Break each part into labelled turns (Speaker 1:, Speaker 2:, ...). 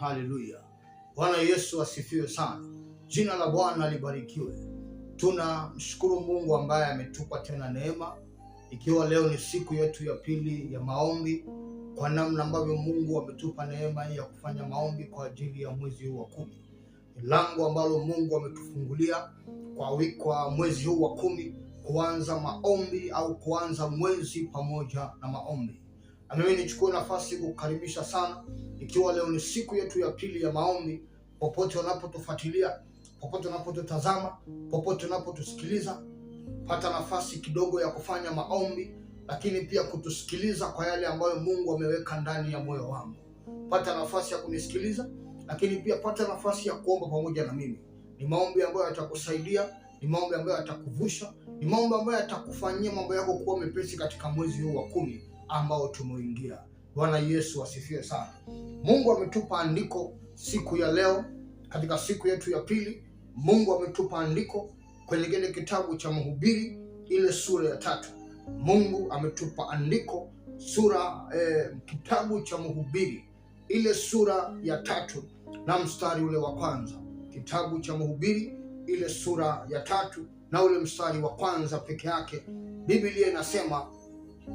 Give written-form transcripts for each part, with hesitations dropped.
Speaker 1: Haleluya. Bwana Yesu asifiwe sana. Jina la Bwana libarikiwe. Tunamshukuru Mungu ambaye ametupa tena neema, ikiwa leo ni siku yetu ya pili ya maombi, kwa namna ambavyo Mungu ametupa neema hii ya kufanya maombi kwa ajili ya mwezi huu wa 10. Lango ambalo Mungu ametufungulia kwa mwezi huu wa 10 kuanza maombi au kuanza mwezi pamoja na maombi. Na mimi nichukue nafasi kukukaribisha sana, ikiwa leo ni siku yetu ya pili ya maombi. Popote unapotufuatilia, popote unapotutazama, popote unapotusikiliza, pata nafasi kidogo ya kufanya maombi, lakini pia kutusikiliza kwa yale ambayo Mungu ameweka ndani ya moyo wangu. Pata nafasi ya kunisikiliza, lakini pia pata nafasi ya kuomba pamoja na mimi. Ni maombi ambayo yatakusaidia, ni maombi ambayo yatakuvusha, ni maombi ambayo yatakufanyia mambo yako kuwa mepesi katika mwezi huu wa 10 ambao tumeingia. Bwana Yesu asifiwe sana. Mungu ametupa andiko siku ya leo, katika siku yetu ya pili. Mungu ametupa andiko kwenye kile kitabu cha Mhubiri ile sura ya 3. Mungu ametupa andiko kitabu cha Mhubiri ile sura ya 3 na mstari ule wa kwanza. Kitabu cha Mhubiri ile sura ya 3 na ule mstari wa kwanza peke yake. Biblia inasema,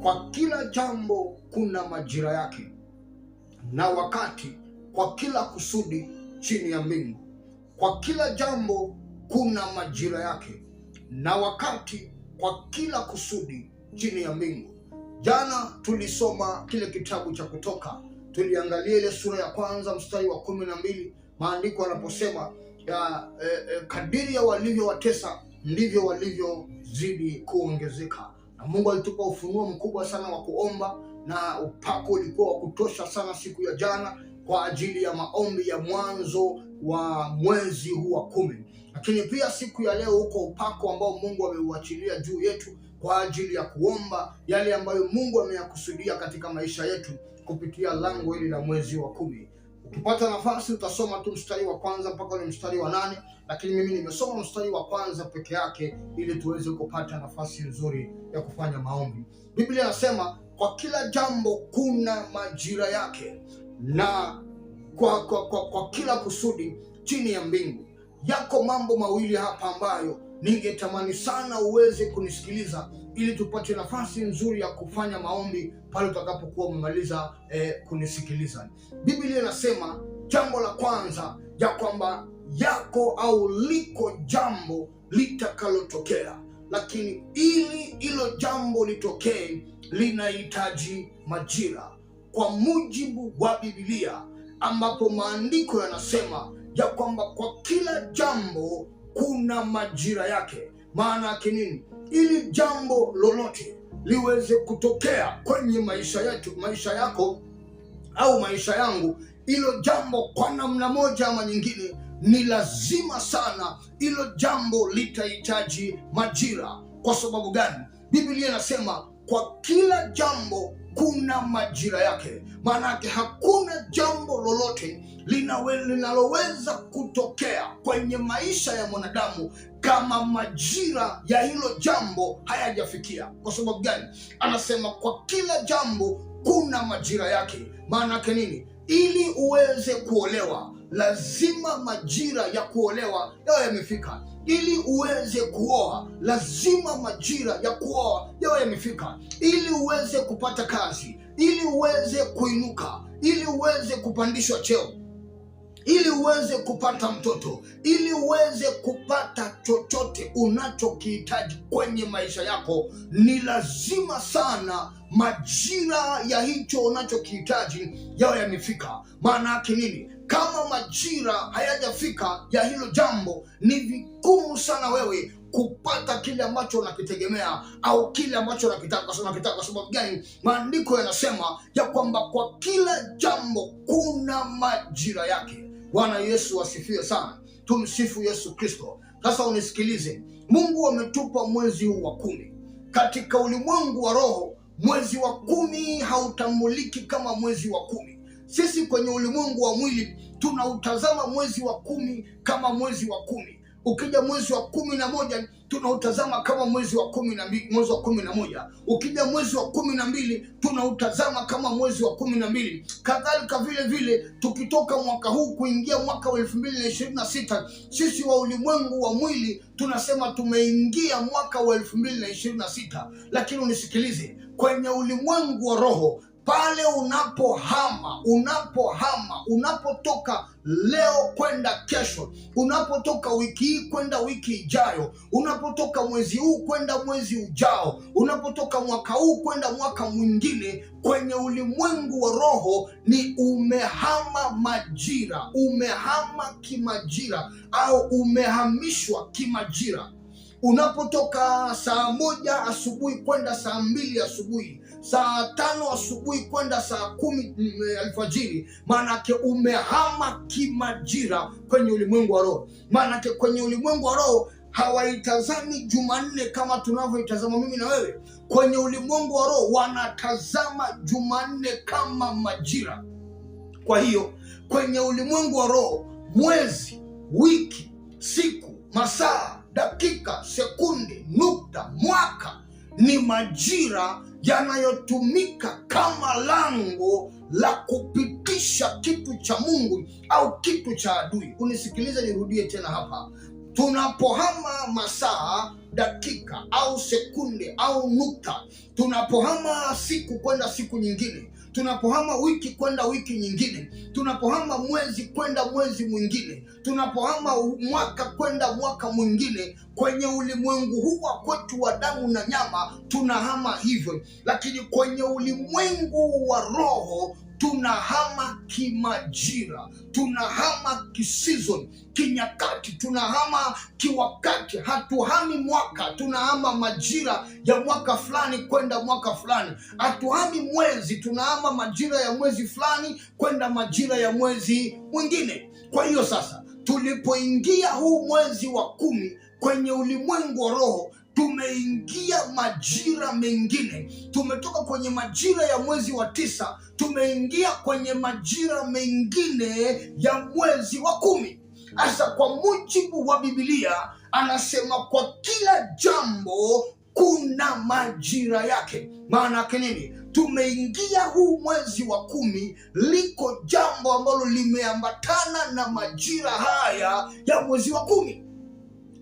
Speaker 1: kwa kila jambo kuna majira yake na wakati kwa kila kusudi chini ya mbingu. Kwa kila jambo kuna majira yake na wakati kwa kila kusudi chini ya mbingu. Jana tulisoma kile kitabu cha Kutoka, tuliangalia ile sura ya kwanza mstari wa 12, maandiko yanaposema kadiri ya walivyowatesa ndivyo walivyozidi kuongezeka. Na Mungu alitupa ufunuo mkubwa sana wa kuomba, na upako ulikuwa wa kutosha sana siku ya jana kwa ajili ya maombi ya mwanzo wa mwezi huu wa 10. Lakini pia siku ya leo uko upako ambao Mungu ameuachilia juu yetu kwa ajili ya kuomba yale ambayo Mungu ameyakusudia katika maisha yetu kupitia lango hili la mwezi wa 10. Ukipata nafasi utasoma tu mstari wa kwanza mpaka ule mstari wa 8, lakini mimi nimesoma mstari wa kwanza peke yake ili tuweze kupata nafasi nzuri ya kufanya maombi. Biblia inasema kwa kila jambo kuna majira yake na kwa kila kusudi chini ya mbingu. Yako mambo mawili hapa ambayo ningetamani sana uweze kunisikiliza ili tupate nafasi nzuri ya kufanya maombi pale utakapokuwa umemaliza kunisikiliza. Biblia inasema jambo la kwanza ya kwamba yako au liko jambo litakalotokea, lakini ili hilo jambo litokee linahitaji majira. Kwa mujibu wa Biblia, ambapo maandiko yanasema ya kwamba kwa kila jambo kuna majira yake. Maana yake nini? Ili jambo lolote liweze kutokea kwenye maisha yetu, maisha yako au maisha yangu, hilo jambo kwa namna moja ama nyingine ni lazima sana, hilo jambo litahitaji majira. Kwa sababu gani? Biblia inasema kwa kila jambo kuna majira yake. Maana yake hakuna jambo lolote linaloweza kutokea kwenye maisha ya mwanadamu kama majira ya hilo jambo hayajafikia. Kwa sababu gani? Anasema kwa kila jambo kuna majira yake. Maana yake nini? Ili uweze kuolewa lazima majira ya kuolewa yawe yamefika. Ili uweze kuoa lazima majira ya kuoa yawe yamefika. Ili uweze kupata kazi, ili uweze kuinuka, ili uweze kupandishwa cheo, ili uweze kupata mtoto, ili uweze kupata chochote unachokihitaji kwenye maisha yako, ni lazima sana majira ya hicho unachokihitaji yawe yamefika. Maana yake nini? Kama majira hayajafika ya hilo jambo, ni vigumu sana wewe kupata kile ambacho unakitegemea au kile ambacho unakitaka. Kwa sababu gani? Maandiko yanasema ya kwamba kwa kila jambo kuna majira yake. Bwana Yesu asifiwe sana. Tumsifu Yesu Kristo. Sasa unisikilize, Mungu ametupa mwezi huu wa 10. Katika ulimwengu wa roho, mwezi wa 10 hautambuliki kama mwezi wa 10. Sisi kwenye ulimwengu wa mwili tunautazama mwezi wa 10 kama mwezi wa 10, Ukija mwezi wa 11 tunautazama kama mwezi wa 12, mwezi wa 11. Ukija mwezi wa 12 tunautazama kama mwezi wa 12. Kadhalika vile vile tukitoka mwaka huu kuingia mwaka wa 2026, sisi wa ulimwengu wa mwili tunasema tumeingia mwaka wa 2026, lakini unisikilize, kwenye ulimwengu wa roho pale unapohama, unapohama, unapotoka leo kwenda kesho, unapotoka wiki hii kwenda wiki ijayo, unapotoka mwezi huu kwenda mwezi ujao, unapotoka mwaka huu kwenda mwaka mwingine, kwenye ulimwengu wa roho ni umehama majira, umehama kimajira au umehamishwa kimajira. Unapotoka saa 1 asubuhi kwenda saa 2 asubuhi, saa 5 asubuhi kwenda saa 10 alfajiri, maanake umehama kimajira kwenye ulimwengu wa roho. Maanake kwenye ulimwengu wa roho hawaitazami Jumanne kama tunavyoitazama mimi na wewe. Kwenye ulimwengu wa roho wanatazama Jumanne kama majira. Kwa hiyo kwenye ulimwengu wa roho mwezi, wiki, siku, masaa, dakika, sekunde, nukta, mwaka ni majira yanayotumika kama lango la kupitisha kitu cha Mungu au kitu cha adui. Unisikilize, nirudie tena hapa. Tunapohama masaa, dakika au sekunde au nukta, tunapohama siku kwenda siku nyingine, tunapohama wiki kwenda wiki nyingine, tunapohama mwezi kwenda mwezi mwingine, tunapohama mwaka kwenda mwaka mwingine, kwenye ulimwengu huu wa kwetu wa damu na nyama tunahama hivyo, lakini kwenye ulimwengu wa roho tunahama kimajira, tunahama kiseason, kinyakati, tunahama kiwakati. Hatuhami mwaka, tunahama majira ya mwaka fulani kwenda mwaka fulani. Hatuhami mwezi, tunahama majira ya mwezi fulani kwenda majira ya mwezi mwingine. Kwa hiyo sasa, tulipoingia huu mwezi wa 10 kwenye ulimwengu wa roho, tumeingia majira mengine. Tumetoka kwenye majira ya mwezi wa 9, tumeingia kwenye majira mengine ya mwezi wa 10. Sasa kwa mujibu wa Biblia anasema kwa kila jambo kuna majira yake. Maana yake nini? Tumeingia huu mwezi wa 10, liko jambo ambalo limeambatana na majira haya ya mwezi wa 10.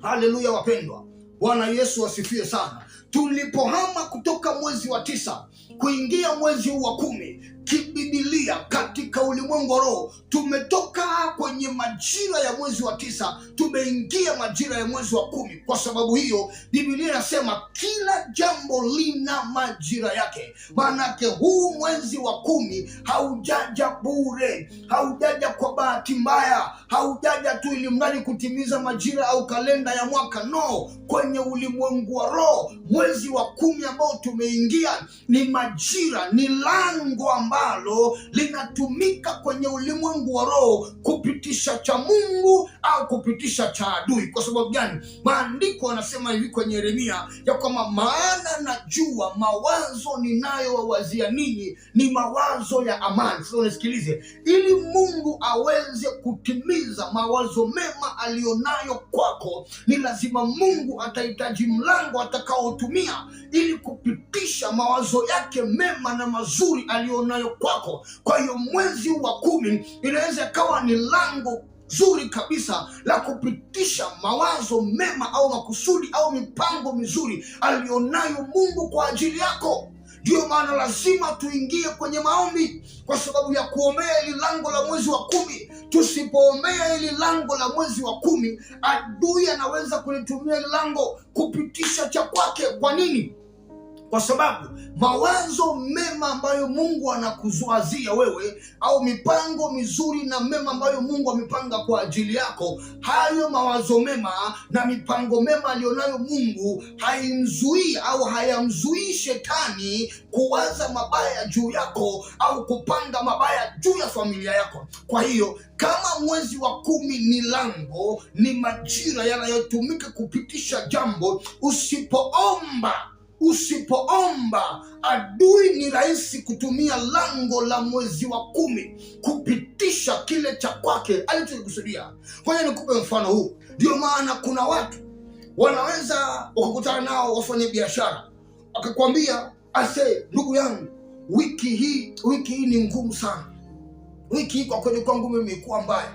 Speaker 1: Haleluya wapendwa, Bwana Yesu asifiwe sana. Tulipohama kutoka mwezi wa 9 kuingia mwezi huu wa 10, kibibilia katika ulimwengu wa roho tumetoka kwenye majira ya mwezi wa 9 tumeingia majira ya mwezi wa 10. Kwa sababu hiyo Biblia inasema kila jambo lina majira yake. Maanake huu mwezi wa 10 haujaja bure, haujaja kwa bahati mbaya, haujaja tu ili mradi kutimiza majira au kalenda ya mwaka. No, kwenye ulimwengu wa roho mwezi wa 10 ambao tumeingia ni majira, ni lango ambalo linatumika kwenye ulimwengu wa roho kupitisha cha Mungu au kupitisha cha adui. Kwa sababu gani? Maandiko yanasema hivi kwenye Yeremia ya kwamba maana najua mawazo ninayowawazia ninyi ni mawazo ya amani. Sasa unisikilize, ili Mungu aweze kutimiza mawazo mema alionayo kwako, ni lazima Mungu atahitaji mlango atakaotumia ili kupitisha mawazo yake mema na mazuri alionayo kwako. Kwa hiyo mwezi wa 10 inaweza ikawa ni lango zuri kabisa la kupitisha mawazo mema au makusudi au mipango mizuri alionayo Mungu kwa ajili yako. Ndiyo maana lazima tuingie kwenye maombi kwa sababu ya kuombea ili lango la mwezi wa 10.Tusipoombea ili lango la mwezi wa 10, adui anaweza kulitumia ili lango kupitisha cha kwake. Kwa nini? Kwa sababu mawazo mema ambayo Mungu anakuzuazia wewe au mipango mizuri na mema ambayo Mungu amepanga kwa ajili yako, hayo mawazo mema na mipango mema alionayo Mungu haimzuii au hayamzuii shetani kuwaza mabaya juu yako au kupanga mabaya juu ya familia yako. Kwa hiyo kama mwezi wa 10 ni lango, ni majira yanayotumika kupitisha jambo, usipoomba Usipoomba, adui ni rahisi kutumia lango la mwezi wa 10 kupitisha kile cha kwake alichokusudia. Ngoja nikupe mfano huu. Ndio maana kuna watu wanaweza wakakutana nao wafanye biashara, akakwambia ase, ndugu yangu, wiki hii ni ngumu sana. Wiki hii kwa kweli kwangu mimi imekuwa mbaya.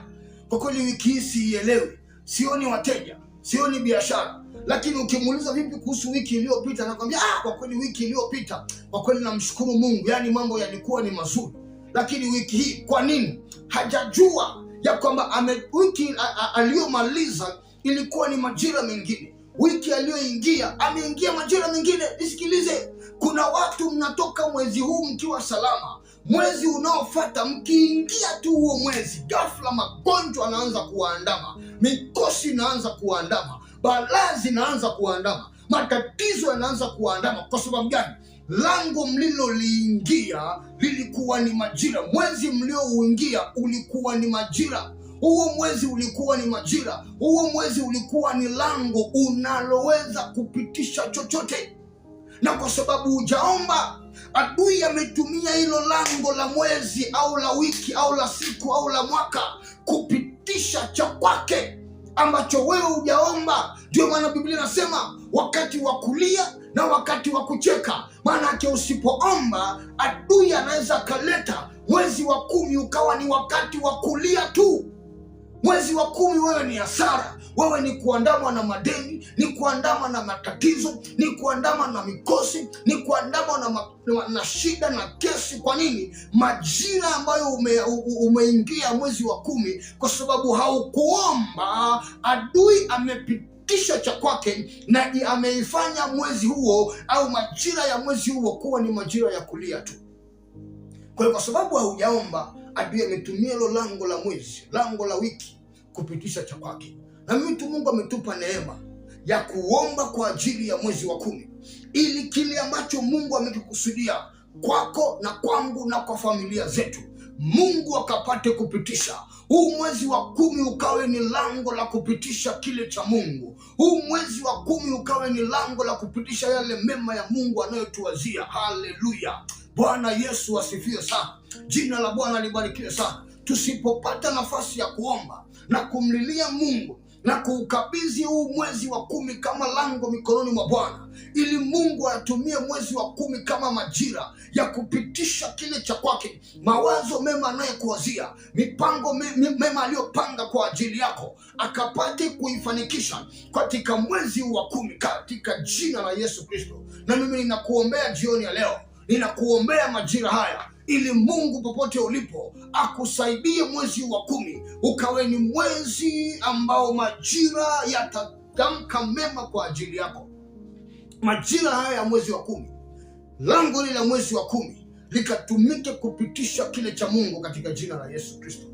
Speaker 1: Kwa kweli wiki hii siielewi, sioni wateja, sioni biashara. Lakini ukimuuliza vipi kuhusu wiki iliyopita, anakwambia kwa kweli wiki iliyopita kwa kweli namshukuru Mungu, yani mambo yalikuwa ni mazuri. Lakini wiki hii kwa nini? Hajajua ya kwamba wiki aliyomaliza ilikuwa ni majira mengine. Wiki aliyoingia ameingia majira mengine. Nisikilize, kuna watu mnatoka mwezi huu mkiwa salama, mwezi unaofuata mkiingia tu huo mwezi, ghafla magonjwa yanaanza kuwaandama, mikosi inaanza kuwaandama, balaa zinaanza kuwaandama, matatizo yanaanza kuwaandama. Kwa sababu gani? Lango mliloliingia lilikuwa ni majira. Mwezi mliouingia ulikuwa ni majira. Huo mwezi ulikuwa ni majira. Huo mwezi ulikuwa ni lango unaloweza kupitisha chochote. Na kwa sababu hujaomba, adui ametumia hilo lango la mwezi au la wiki au la siku au la mwaka kupitisha cha kwake ambacho wewe hujaomba. Ndio maana Biblia inasema wakati wa kulia na wakati wa kucheka. Maana yake usipoomba, adui anaweza kaleta mwezi wa 10 ukawa ni wakati wa kulia tu. Mwezi wa 10 wewe ni hasara, wewe ni kuandamwa na madeni, ni kuandamwa na matatizo, ni kuandamwa na mikosi, ni kuandamwa na shida na kesi. Kwa nini? Majira ambayo umeingia mwezi wa 10, kwa sababu haukuomba, adui amepitisha cha kwake na ameifanya mwezi huo au majira ya mwezi huo kuwa ni majira ya kulia tu. Kwa hiyo kwa sababu haujaomba, adui ametumia hilo lango la mwezi, lango la wiki kupitisha cha kwake. Na mimi tu Mungu ametupa neema ya kuomba kwa ajili ya mwezi wa 10, ili kile ambacho Mungu amekikusudia kwako na kwangu na kwa familia zetu, Mungu akapate kupitisha. Huu mwezi wa 10 ukawe ni lango la kupitisha kile cha Mungu. Huu mwezi wa 10 ukawe ni lango la kupitisha yale mema ya Mungu anayotuwazia. Haleluya. Bwana Yesu asifiwe sana. Jina la Bwana libarikiwe sana. Tusipopata nafasi ya kuomba na kumlilia Mungu na kuukabidhi huu mwezi wa 10 kama lango mikononi mwa Bwana, ili Mungu atumie mwezi wa 10 kama majira ya kupitisha kile cha kwake, mawazo mema anayekuwazia, mipango mema aliyopanga kwa ajili yako, akapate kuifanikisha katika mwezi wa 10, katika jina la Yesu Kristo. Na mimi ninakuombea jioni ya leo, ninakuombea majira haya, ili Mungu popote ulipo akusaidie mwezi wa 10 ukawe ni mwezi ambao majira yatatamka mema kwa ajili yako. Majira haya ya mwezi wa 10, lango lile la mwezi wa 10 likatumike kupitisha kile cha Mungu katika jina la Yesu Kristo.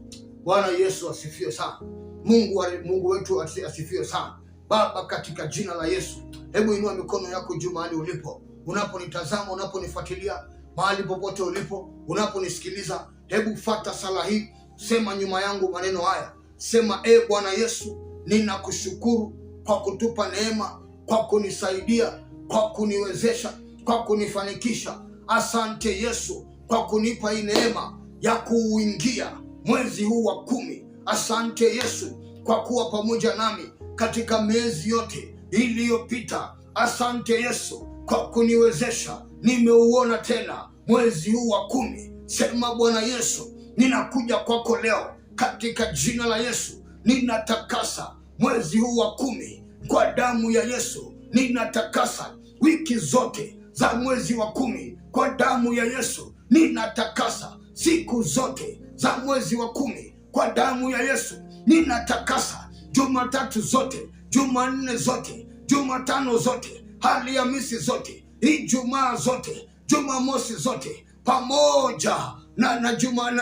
Speaker 1: Bwana Yesu asifiwe sana. Mungu wetu asifiwe sana. Baba, katika jina la Yesu, hebu inua mikono yako juu mahali ulipo, unaponitazama, unaponifuatilia, mahali popote ulipo, unaponisikiliza, hebu fuata sala hii, sema nyuma yangu maneno haya. Sema, Bwana Yesu, ninakushukuru kwa kutupa neema, kwa kunisaidia, kwa kuniwezesha, kwa kunifanikisha. Asante Yesu kwa kunipa hii neema ya kuuingia mwezi huu wa 10. Asante Yesu kwa kuwa pamoja nami katika miezi yote iliyopita. Asante Yesu kwa kuniwezesha, nimeuona tena mwezi huu wa 10. Sema, Bwana Yesu, ninakuja kwako leo katika jina la Yesu. Ninatakasa mwezi huu wa 10 kwa damu ya Yesu. Ninatakasa wiki zote za mwezi wa 10 kwa damu ya Yesu. Ninatakasa siku zote za mwezi wa 10 kwa damu ya Yesu. Ninatakasa Jumatatu zote, Jumanne zote, Jumatano zote, Alhamisi zote, Ijumaa zote, Jumamosi zote, pamoja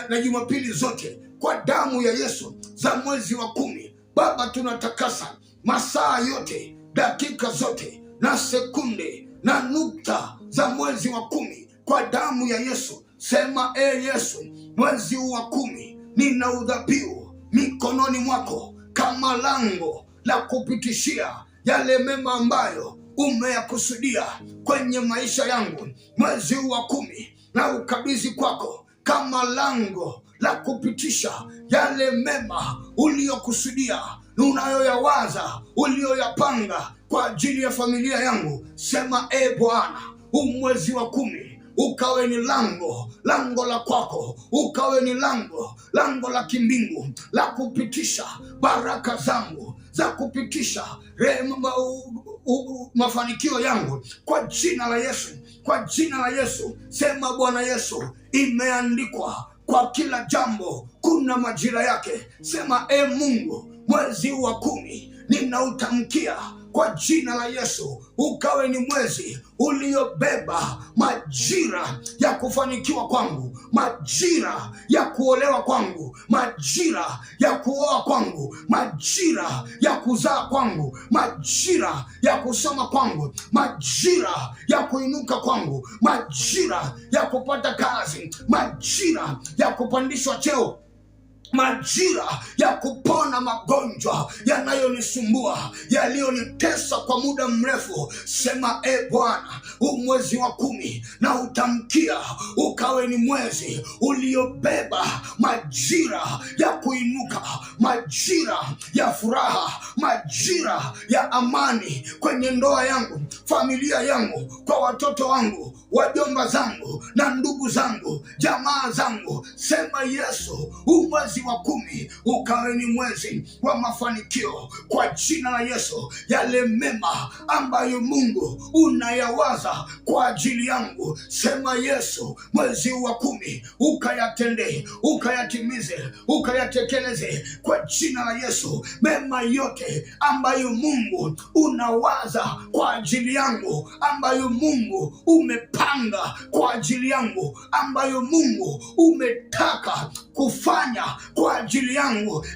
Speaker 1: na Jumapili zote kwa damu ya Yesu za mwezi wa 10. Baba, tunatakasa masaa yote, dakika zote na sekunde na nukta za mwezi wa 10 kwa damu ya Yesu. Sema, Yesu, mwezi wa 10 nina udhabihu mikononi mwako kama lango la kupitishia yale mema ambayo umeyakusudia kwenye maisha yangu mwezi huu wa 10 na ukabidhi kwako kama lango la kupitisha yale mema uliyokusudia, unayoyawaza, uliyoyapanga kwa ajili ya familia yangu. Sema, e Bwana, huu mwezi wa 10 ukawe ni lango, lango la kwako, ukawe ni lango, lango la kimbingu la kupitisha baraka zangu, za kupitisha mafanikio yangu kwa jina la Yesu, kwa jina la Yesu. Sema, Bwana Yesu, imeandikwa kwa kila jambo kuna majira yake. Sema, e Mungu, mwezi wa 10 ninautamkia kwa jina la Yesu, ukawe ni mwezi uliobeba majira ya kufanikiwa kwangu, majira ya kuolewa kwangu, majira ya kuoa kwangu, majira ya kuzaa kwangu, majira ya kusoma kwangu, majira ya kuinuka kwangu, majira ya kupata kazi, majira ya kupandishwa cheo, majira ya kupona magonjwa yanayonisumbua, yaliyonitesa kwa muda mrefu. Sema, e Bwana, huu mwezi wa 10 na utamkia ukawe ni mwezi uliobeba majira ya kuinuka, majira ya furaha, majira ya amani kwenye ndoa yangu, familia yangu, kwa watoto wangu, wajomba zangu na ndugu zangu, jamaa zangu. Sema Yesu, huu mwezi wa 10 ukawe ni mwezi wa mafanikio kwa jina la Yesu. Yale mema ambayo Mungu unayawaza kwa ajili yangu, sema Yesu, mwezi wa 10 ukayatende, ukayatimize, ukayatekeleze kwa jina la Yesu. Mema yote ambayo Mungu unawaza kwa ajili yangu, ambayo Mungu umepanga kwa ajili yangu, ambayo Mungu umetaka kufanya kwa ajili yangu,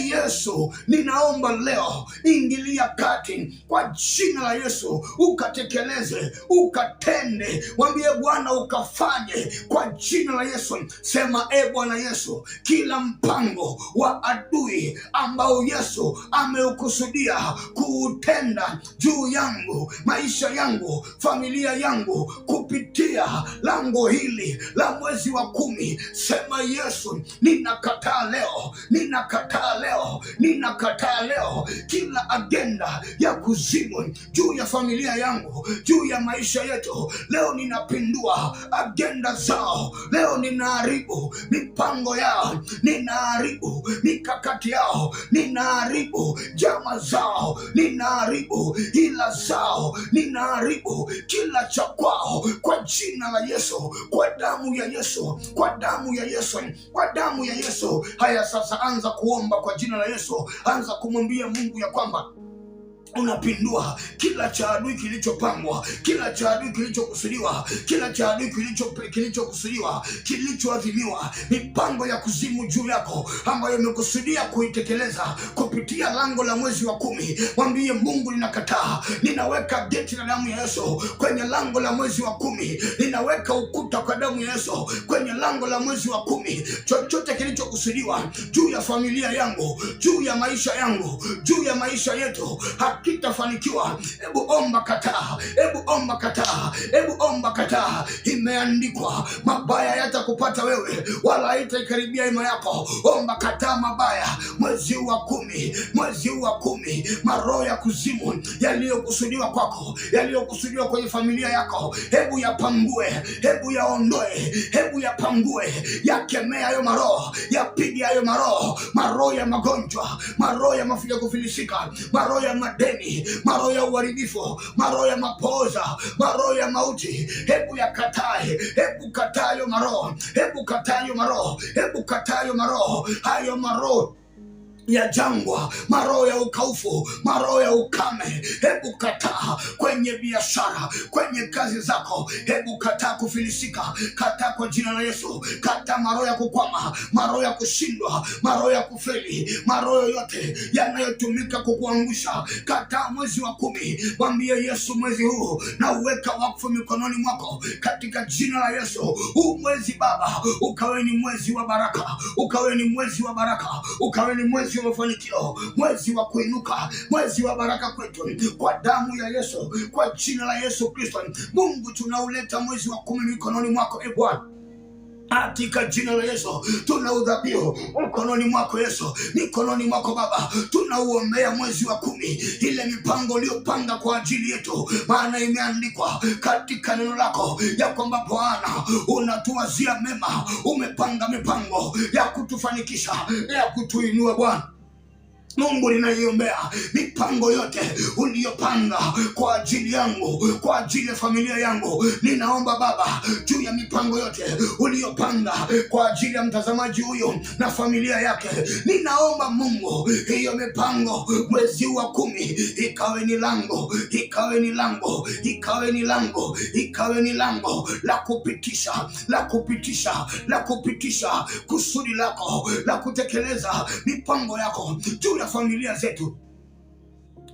Speaker 1: Yesu, ninaomba leo, ingilia kati kwa jina la Yesu, ukatekeleze, ukatende. Mwambie Bwana ukafanye kwa jina la Yesu. Sema, e Bwana Yesu, kila mpango wa adui ambao Yesu ameukusudia kuutenda juu yangu, maisha yangu, familia yangu, kupitia lango hili la mwezi wa 10, sema Yesu, ninakataa leo, ninakataa leo, ninakataa leo kila agenda ya kuzimu juu ya familia yangu, juu ya maisha yetu. Leo ninapindua agenda zao, leo ninaharibu mipango yao, ninaharibu mikakati yao, ninaharibu jama zao, ninaharibu hila zao, ninaharibu kila cha kwao kwa jina la Yesu, kwa damu ya Yesu, kwa damu ya Yesu, kwa damu ya Yesu. Haya, sasa anza kuomba kwa jina la Yesu, anza kumwambia Mungu ya kwamba unapindua kila cha adui kilichopangwa, kila cha adui kilichokusudiwa, kila cha adui kilichokusudiwa, kilichoadhimiwa, mipango ya kuzimu juu yako ambayo imekusudia kuitekeleza kupitia lango la mwezi wa 10. Mwambie Mungu, ninakataa, ninaweka geti la damu ya Yesu kwenye lango la mwezi wa 10, ninaweka ukuta kwa damu ya Yesu kwenye lango la mwezi wa 10. Chochote kilichokusudiwa juu ya familia yangu, juu ya maisha yangu, juu ya maisha yetu, hakitafanikiwa. Hebu omba kataa, hebu omba kataa, hebu omba kataa. Imeandikwa, mabaya yatakupata wewe, wala haitaikaribia hema yako. Omba kataa mabaya mwezi wa 10, mwezi wa 10, maroho ya kuzimu yaliyokusudiwa kwako, yaliyokusudiwa kwenye familia yako, hebu yapangue, hebu yaondoe, hebu yapangue, yakemea hayo maroho, yapige hayo maroho, maroho ya magonjwa, maroho ya mafuja kufilisika, maroho ya madeni, maroho ya uharibifu, maroho ya mapoza, maroho ya mauti, hebu yakatae, hebu kataa hayo maroho, hebu kataa hayo maroho, hebu kataa hayo maroho, hayo maroho ya jangwa, maroho ya ukaufu, maroho ya ukame, hebu kataa kwenye biashara, kwenye kazi zako, hebu kataa kufilisika, kataa kwa jina la Yesu, kataa maroho ya kukwama, maroho ya kushindwa, maroho ya kufeli, maroho yote yanayotumika kukuangusha, kataa mwezi wa 10. Mwambie Yesu, mwezi huu na uweka wakfu mikononi mwako katika jina la Yesu. Huu mwezi Baba ukawe ni mwezi wa baraka, ukawe ni mwezi wa baraka, ukawe ni mwezi mwezi wa mafanikio, mwezi wa kuinuka, mwezi wa baraka kwetu, kwa damu ya Yesu, kwa jina la Yesu Kristo. Mungu, tunauleta mwezi wa 10 mikononi mwako, e Bwana. Katika jina la Yesu tunaudhabihu mkononi mwako Yesu, mikononi mwako Baba, tunauombea mwezi wa 10, ile mipango uliyopanga kwa ajili yetu, maana imeandikwa katika neno lako ya kwamba Bwana unatuwazia mema, umepanga mipango ya kutufanikisha, ya kutuinua Bwana Mungu. Ninaiombea mipango yote uliyopanga kwa ajili yangu, kwa ajili ya familia yangu. Ninaomba Baba juu ya mipango yote uliyopanga kwa ajili ya mtazamaji huyu na familia yake. Ninaomba Mungu, hiyo mipango mwezi wa 10 ikawe ni lango, ikawe ni lango, ikawe ni lango, ikawe ni lango la kupitisha, la kupitisha, la kupitisha kusudi lako la kutekeleza mipango yako juu ya familia zetu,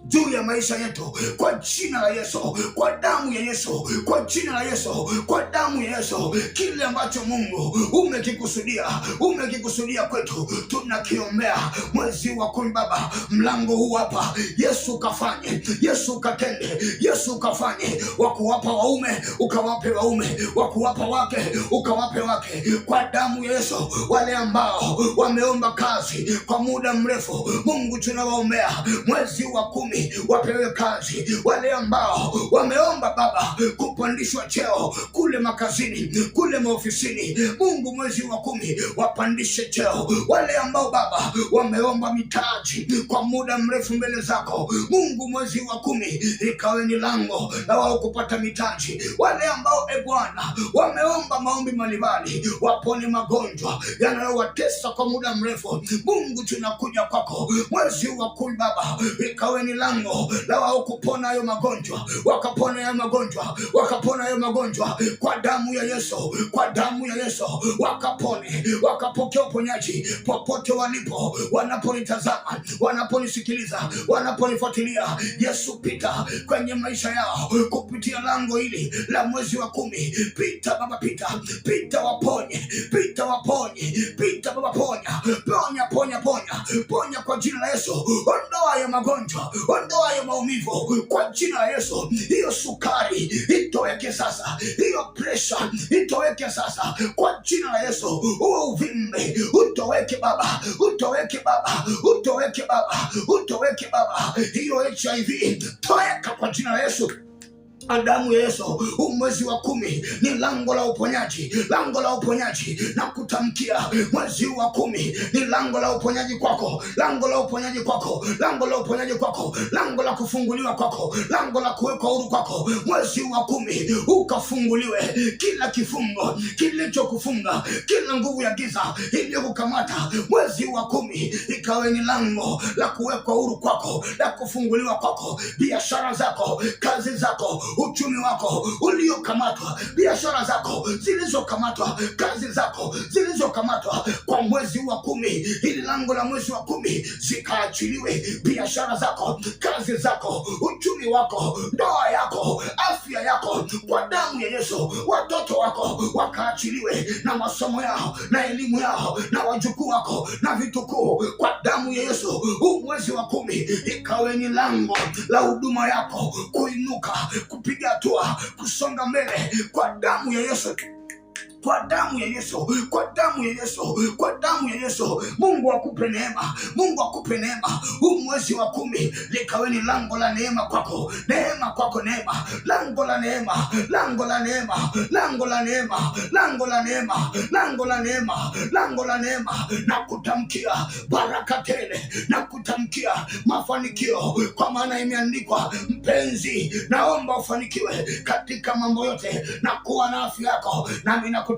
Speaker 1: juu ya maisha yetu, kwa jina la Yesu, kwa damu ya Yesu, kwa jina la Yesu, kwa damu ya Yesu. Kile ambacho Mungu umekikusudia, umekikusudia kwetu, tunakiombea mwezi wa 10 Baba, mlango huu hapa, Yesu kafanye, Yesu katende, Yesu kafanye, wakuwapa waume ukawape waume, wakuwapa wake ukawape wake, kwa damu ya Yesu. Wale ambao wameomba kazi kwa muda mrefu, Mungu tunawaombea mwezi wa 10 wapewe kazi. Wale ambao wameomba Baba kupandishwa cheo kule makazini, kule maofisini, Mungu mwezi wa 10 wapandishe cheo. Wale ambao Baba wameomba mitaji kwa muda mrefu mbele zako, Mungu mwezi wa 10 ikawe ni lango la wao kupata mitaji. Wale ambao e Bwana wameomba maombi mbalimbali wapone magonjwa yanayowatesa kwa muda mrefu, Mungu tunakuja kwako mwezi wa 10 Baba, ikawe ni lango la wao kupona hayo magonjwa, wakapona hayo magonjwa, wakapona hayo magonjwa kwa damu ya Yesu, kwa damu ya Yesu, wakapone, wakapokea uponyaji popote walipo, wanaponitazama, wanaponisikiliza, wanaponifuatilia. Yesu, pita kwenye maisha yao kupitia lango hili la mwezi wa 10. Pita Baba, pita, pita, waponye, pita, waponye, pita Baba, ponya, ponya, ponya, ponya, ponya kwa jina la Yesu. Ondoa hayo magonjwa, ondoa hayo maumivu kwa jina la Yesu. Hiyo sukari itoweke sasa, hiyo presha itoweke sasa kwa jina la Yesu. Huo uvimbe utoweke Baba, utoweke Baba, utoweke Baba, utoweke Baba. Hiyo HIV toweka kwa jina la Yesu. Damu ya Yesu, huu mwezi wa 10 ni lango la uponyaji, lango la uponyaji na kutamkia, mwezi wa 10 ni lango la uponyaji kwako, lango la uponyaji kwako, lango la uponyaji kwako, lango la kufunguliwa kwako, lango la kuwekwa huru kwako. Mwezi wa 10 ukafunguliwe, kila kifungo kilichokufunga, kila nguvu ya giza iliyokukamata, mwezi wa 10 ikawe ni lango la kuwekwa huru kwako, la kufunguliwa kwako, biashara zako, kazi zako, uchumi wako uliokamatwa, biashara zako zilizokamatwa, kazi zako zilizokamatwa kwa mwezi wa 10, ili lango la mwezi wa 10 zikaachiliwe, biashara zako, kazi zako, uchumi wako, ndoa yako, afya yako, kwa damu ya Yesu, watoto wako wakaachiliwe na masomo yao na elimu yao na wajukuu wako na vitukuu, kwa damu ya Yesu. Huu mwezi wa 10 ikawe ni lango la huduma yako kuinuka, kupiga hatua, kusonga mbele kwa damu ya Yesu. Kwa damu ya Yesu, kwa damu ya Yesu, kwa damu ya Yesu. Mungu akupe neema, Mungu akupe neema. Huu mwezi wa 10 likawe ni lango la neema kwako, neema kwako, neema, lango la neema, lango la neema, lango la neema, lango la neema, lango la neema, lango la neema, na kutamkia baraka tele, na kutamkia mafanikio, kwa maana imeandikwa, mpenzi, naomba ufanikiwe katika mambo yote na kuwa na afya yako. Nami nakutamkia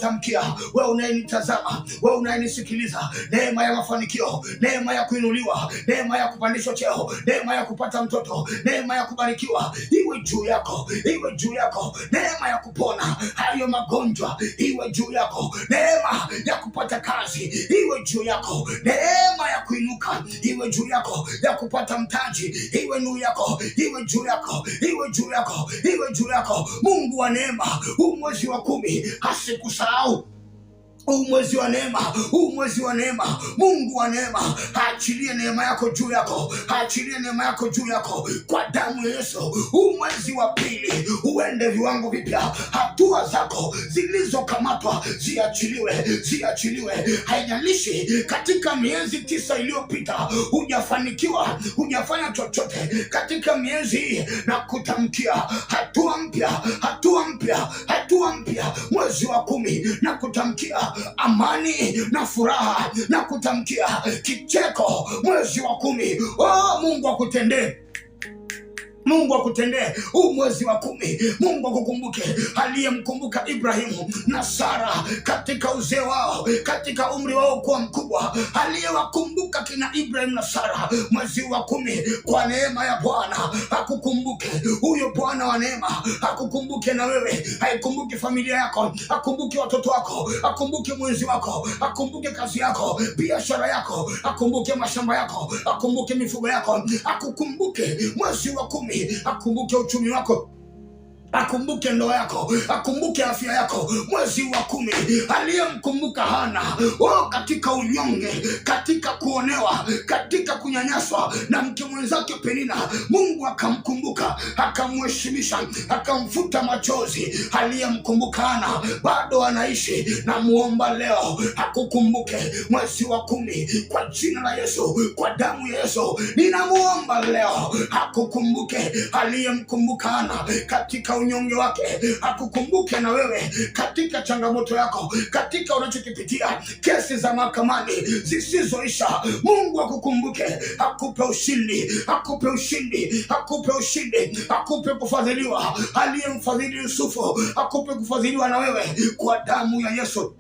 Speaker 1: wewe unayenitazama, wewe unayenisikiliza, neema ya mafanikio, neema ya kuinuliwa, neema ya kupandishwa cheo, neema ya kupata mtoto, neema ya kubarikiwa iwe juu yako, iwe juu yako, neema ya kupona hayo magonjwa iwe juu yako, neema ya kupata kazi iwe juu yako, neema ya kuinuka iwe juu yako, ya kupata mtaji iwe juu yako, iwe juu yako, iwe juu yako, iwe juu yako. Mungu wa neema, huu mwezi wa 10 asikusahau. Huu mwezi wa neema, huu mwezi wa neema, Mungu wa neema aachilie neema yako juu yako, aachilie neema yako juu yako kwa damu ya Yesu. Huu mwezi wa pili uende viwango vipya, hatua zako zilizokamatwa ziachiliwe, ziachiliwe. Haijalishi katika miezi 9 iliyopita hujafanikiwa, hujafanya chochote katika miezi hii, na kutamkia hatua mpya, hatua mpya, hatua mpya, mwezi wa 10 na kutamkia amani na furaha na kutamkia kicheko mwezi wa 10. Oh, Mungu akutendee. Mungu akutendee huu mwezi wa 10. Mungu akukumbuke, aliyemkumbuka Ibrahimu na Sara katika uzee wao, katika umri wao kuwa mkubwa, aliyewakumbuka kina Ibrahimu na Sara mwezi wa 10, kwa neema ya Bwana akukumbuke. Huyo Bwana wa neema akukumbuke na wewe, aikumbuke familia yako, akumbuke watoto wako, akumbuke mwenzi wako, akumbuke kazi yako, biashara yako, akumbuke mashamba yako, akumbuke mifugo yako, akukumbuke mwezi wa 10, akumbuke uchumi wako, akumbuke ndoa yako, akumbuke afya yako mwezi wa 10. Aliyemkumbuka Hana, oh, katika unyonge, katika kuonewa, katika kunyanyaswa na mke mwenzake Penina, Mungu akamkumbuka, akamheshimisha, akamfuta machozi. Aliyemkumbuka Hana bado anaishi, na muomba leo akukumbuke mwezi wa 10 kwa jina la Yesu, kwa damu ya Yesu ninamuomba leo akukumbuke. Aliyemkumbuka Hana katika unyonge wake akukumbuke na wewe katika changamoto yako, katika unachokipitia, kesi za mahakamani zisizoisha, Mungu akukumbuke, akupe ushindi, akupe ushindi, akupe ushindi, akupe kufadhiliwa. Aliyemfadhili Yusufu akupe kufadhiliwa na wewe kwa damu ya Yesu.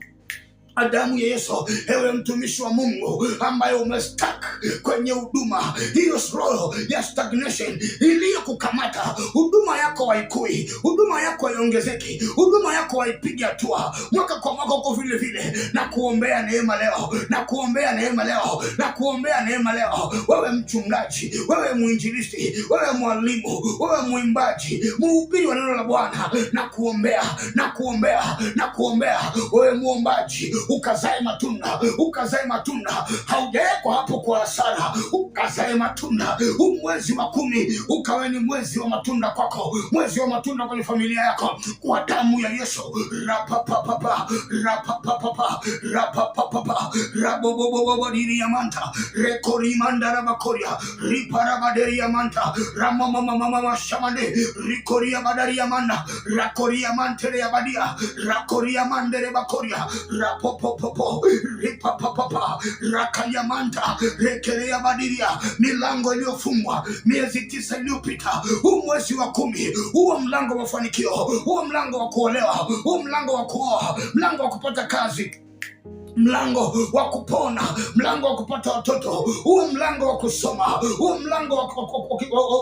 Speaker 1: Damu ya Yesu. Ewe mtumishi wa Mungu ambaye umestuck kwenye huduma hiyo, roho ya stagnation iliyokukamata, huduma yako haikui, huduma yako haiongezeki, huduma yako haipigi hatua, mwaka kwa mwaka uko vile vile, na kuombea neema leo, na kuombea neema leo, na kuombea neema leo. Wewe mchungaji, wewe mwinjilisti, wewe mwalimu, wewe mwimbaji, mhubiri wa neno la Bwana, na kuombea, na kuombea, na kuombea. Wewe muombaji, ukazae matunda, ukazae matunda. Haujawekwa hapo kwa hasara, ukazae matunda. Huu mwezi wa 10 ukawe ni mwezi wa matunda kwako, mwezi wa matunda kwenye familia yako, kwa damu ya Yesu. Rapapapapa, rapapapapa, rapapapapa, rabobobobo diriamanta, rekorimanda rabakoria, riparabaderiamanta, ramamamamama shamande, rikoria badariamanda, rakoria mantere abadia, rakoria mandere bakoria, rapopopopo, ripapapapa, rakayamanta, rekelea badiria. Milango iliyofungwa miezi 9 iliyopita, huu mwezi wa 10, huo mlango wa mafanikio, huo mlango wa kuolewa, huo mlango wa kuoa, mlango wa kupata kazi, mlango wa kupona, mlango wa kupata watoto, huo mlango wa kusoma, huo mlango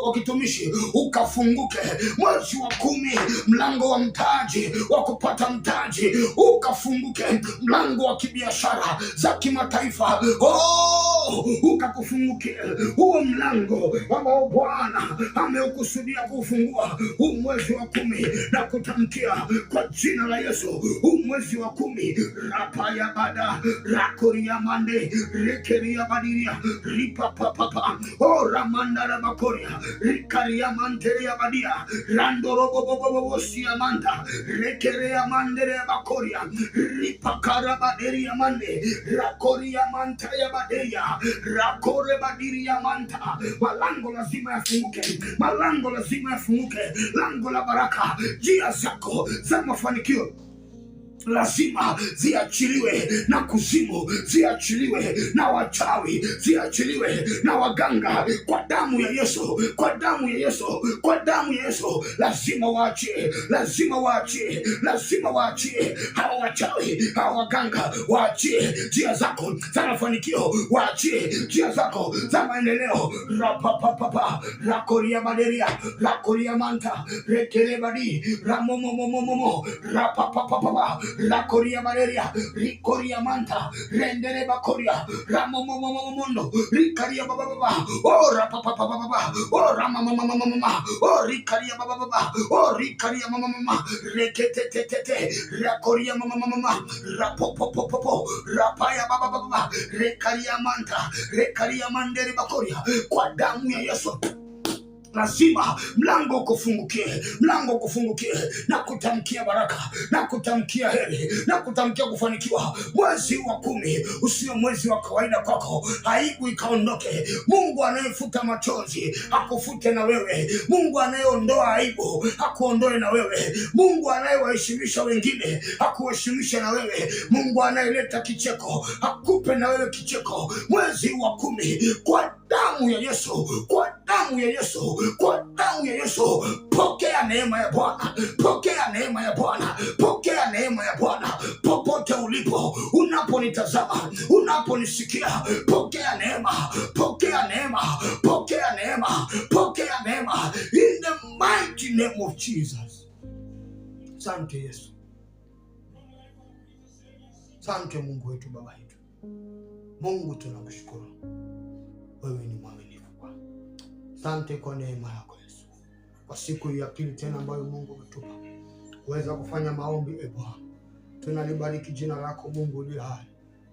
Speaker 1: wa kitumishi ukafunguke mwezi wa 10. Mlango wa mtaji, wa kupata mtaji ukafunguke, mlango wa kibiashara za kimataifa, oh, ukakufunguke. Huo mlango ambao Bwana ameukusudia kuufungua huu mwezi wa 10, na kutamkia kwa jina la Yesu, huu mwezi wa 10, rapaya bada rakoria mande, rekeria badiria, ripa papa, oh ramanda rabakoria, rikaria manteria badia, rando robo bobo bobo siamanta, rekeria mandere bakoria, ripa karabaderia mande, rakoria manta ya badeya, rakore badiria manta. Malango lazima yafunguke, malango lazima yafunguke, lango la baraka, njia zako za mafanikio lazima ziachiliwe na kuzimu, ziachiliwe na wachawi, ziachiliwe na waganga, kwa damu ya Yesu, kwa damu ya Yesu, kwa damu ya Yesu. Lazima waachie, lazima waachie, lazima waachie hawa wachawi, hawa waganga, waachie njia zako za mafanikio, waachie njia zako za maendeleo. Rapapapapa, rakoria baderia, rakoria manta, rekerebadi, ramomomomomomo, rapapapapa, Rakoria Baleria, Rikoria Manta, Rendere Bakoria, Ramomomomomondo, Rikaria Baba Baba, Oh Rapapa Baba, Oh Ramamamamama, Oh Rikaria Baba Baba, Oh Rikaria Mama Mama, Rekete Tete, Rakoria Mama Mama, Rapopopopopo, Rapaya Baba Baba, Rekaria Manta, Rekaria Mandere Bakoria, kwa damu ya Yesu. Lazima mlango ukufungukie, mlango ukufungukie, na kutamkia baraka, na kutamkia heri, na kutamkia kufanikiwa. Mwezi wa 10 usio mwezi wa kawaida kwako, aibu ikaondoke. Mungu anayefuta machozi akufute na wewe. Mungu anayeondoa aibu akuondoe na wewe. Mungu anayewaheshimisha wengine akuheshimishe na wewe. Mungu anayeleta kicheko akupe na wewe kicheko. Mwezi wa 10 kwa damu ya Yesu, kwa damu ya Yesu, kwa damu ya Yesu, pokea neema ya Bwana, pokea neema ya Bwana, pokea neema ya Bwana. Popote ulipo, unaponitazama, unaponisikia, pokea neema, pokea neema, pokea neema, pokea neema, in the mighty name of Jesus. Asante Yesu, asante Mungu wetu, Baba yetu. Mungu tunakushukuru, wewe ni mwaminifu Bwana. Asante kwa neema yako Yesu, kwa siku ya pili tena ambayo Mungu umetupa kuweza kufanya maombi. E Bwana, tunalibariki jina lako Mungu uliye hai.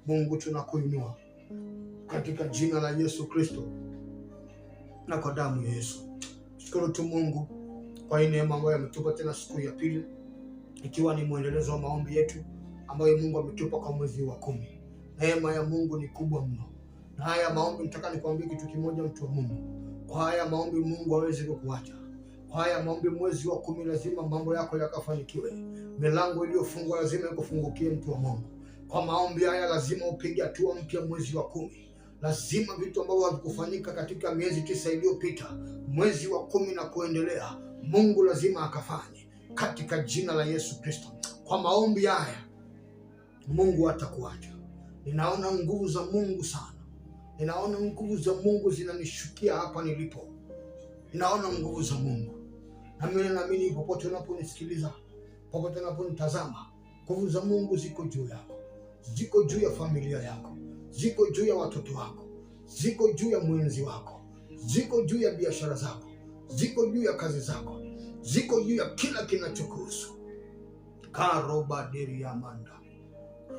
Speaker 1: Mungu tunakuinua katika jina la Yesu Kristo na kwa damu ya Yesu. Shukuru tu Mungu kwa hii neema ambayo ametupa tena siku ya pili, ikiwa ni mwendelezo wa maombi yetu ambayo Mungu ametupa kwa mwezi wa 10. Neema ya Mungu ni kubwa mno. Na haya maombi nataka nikwambie kitu kimoja, mtu wa Mungu. Kwa haya maombi Mungu hawezi kukuacha. Kwa haya maombi mwezi wa 10 lazima mambo yako yakafanikiwe. Milango iliyofungwa lazima ikufungukie, mtu wa Mungu. Kwa maombi haya lazima upige hatua mpya mwezi wa 10. Lazima vitu ambavyo havikufanyika katika miezi 9 iliyopita, mwezi wa 10 na kuendelea, Mungu lazima akafanye katika jina la Yesu Kristo. Kwa maombi haya Mungu hatakuacha. Ninaona nguvu za Mungu sana. Ninaona nguvu za Mungu zinanishukia hapa nilipo. Ninaona nguvu za Mungu. Na mimi naamini popote unaponisikiliza, popote unaponitazama, nguvu za Mungu ziko juu yako. Ziko juu ya familia yako. Ziko juu ya watoto wako. Ziko juu ya mwenzi wako. Ziko juu ya biashara zako. Ziko juu ya kazi zako. Ziko juu ya kila kinachokuhusu. Karoba manda.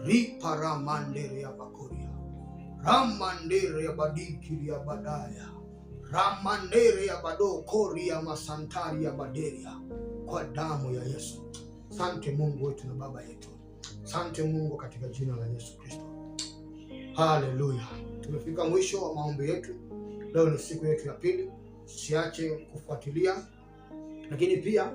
Speaker 1: Riparamandere ya bakoria. Ramandere ya badikiri ya badaya. Ramandere ya bado koria masantari ya baderia. Kwa damu ya Yesu. Sante Mungu wetu na Baba yetu. Sante Mungu katika jina la Yesu Kristo. Haleluya. Tumefika mwisho wa maombi yetu. Leo ni siku yetu ya pili. Usiache kufuatilia, lakini pia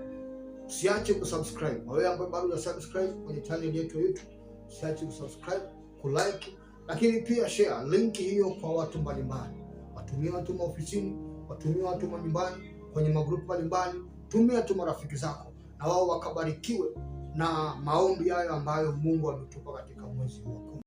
Speaker 1: usiache kusubscribe. Wewe ambaye bado hujasubscribe kwenye channel yetu ya YouTube, usiache kusubscribe, kulike, lakini pia share link hiyo kwa watu mbalimbali. Watumie watu maofisini, watumie watu manyumbani, kwenye magrupu mbalimbali, tumia tu marafiki zako na wao wakabarikiwe na maombi hayo ambayo Mungu ametupa katika mwezi huu.